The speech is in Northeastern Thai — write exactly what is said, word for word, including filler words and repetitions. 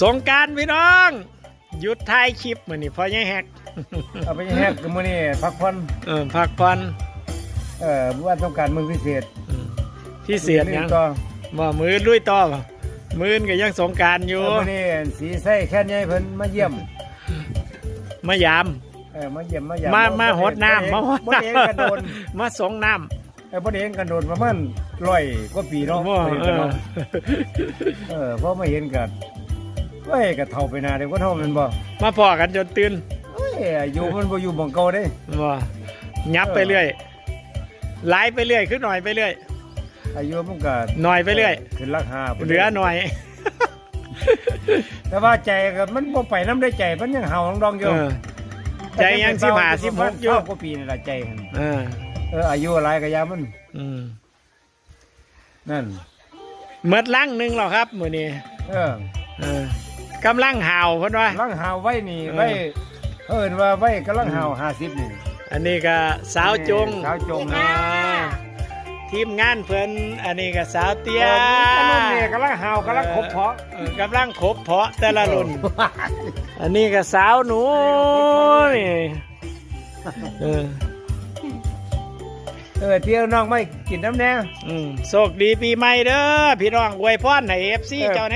สงกรานต์พี่น้อง หยุดถ่ายคลิปมื้อนี้ พ่อใหญ่แฮก เอาไปแฮกมื้อนี้พักผ่อน เออ พักผ่อน เออ ว่าต้องการมื้อพิเศษ อืม พิเศษหยัง มื้อต่อ บ่ มื้อลุยต่อบ่ มื้ออื่นก็ยังสงกรานต์อยู่ เออ มื้อนี้สีใส่แค่นี้เพิ่นมาเยี่ยม มายาม เออ มาเยี่ยมมายาม มา มาหดน้ำ บ่ได้ มาหดน้ำ บ่ได้เห็นกันโดน มาสงน้ำ เออ บ่ได้เห็นกันโดนประมาณร้อยกว่าปีเนาะ บ่ บ่ได้เห็นกันเนาะ เออ เออ พอมาเห็นกัน เอ้ย ก็เฒ่าไปหน้าเด้ คนเฮาแม่นบ่ มาพ้อกันจนตื่น เอ้ย อายุมันบ่อยู่หม่องเก่าเด้ บ่ หยับไปเรื่อย เออ หลายไปเรื่อย คือน้อยไปเรื่อย อายุมันก็น้อยไปเรื่อย เออ ขึ้นหลักห้าไปเรื่อย เหลือน้อย แต่ว่าใจก็มันบ่ไปนำได้ ใจมันยังเห่าดองๆอยู่ เออ ใจยังสิบห้า สิบหกอยู่ เศร้ากว่าปีนี่ล่ะใจหั่น เออ เออ อายุหลายก็อย่ามัน อืม นั่น หมดลังหนึ่งแล้วครับมื้อนี้ เออ เออ กำลังห่าวเพิ่นว่า กำลังห่าวไว้นี่ เออ ไว้ เอิ้นว่าไว้กำลังห่าว อืม ห้าสิบนี่ อันนี้ก็สาวจง นี่สาวจง อ่า ทีมงานเพิ่น อันนี้ก็สาวเตี้ย เออ นี่กำลังห่าว กำลังขบเพาะ เออ กำลังขบเพาะแต่ละรุ่น เออ อันนี้ก็สาวหนูนี่ เออ เออ เตี้ยน้องไม่กินน้ำแน่ อืม โชคดีปีใหม่เด้อ พี่น้อง อวยพรให้ เอฟซี เออ เจ้าแน่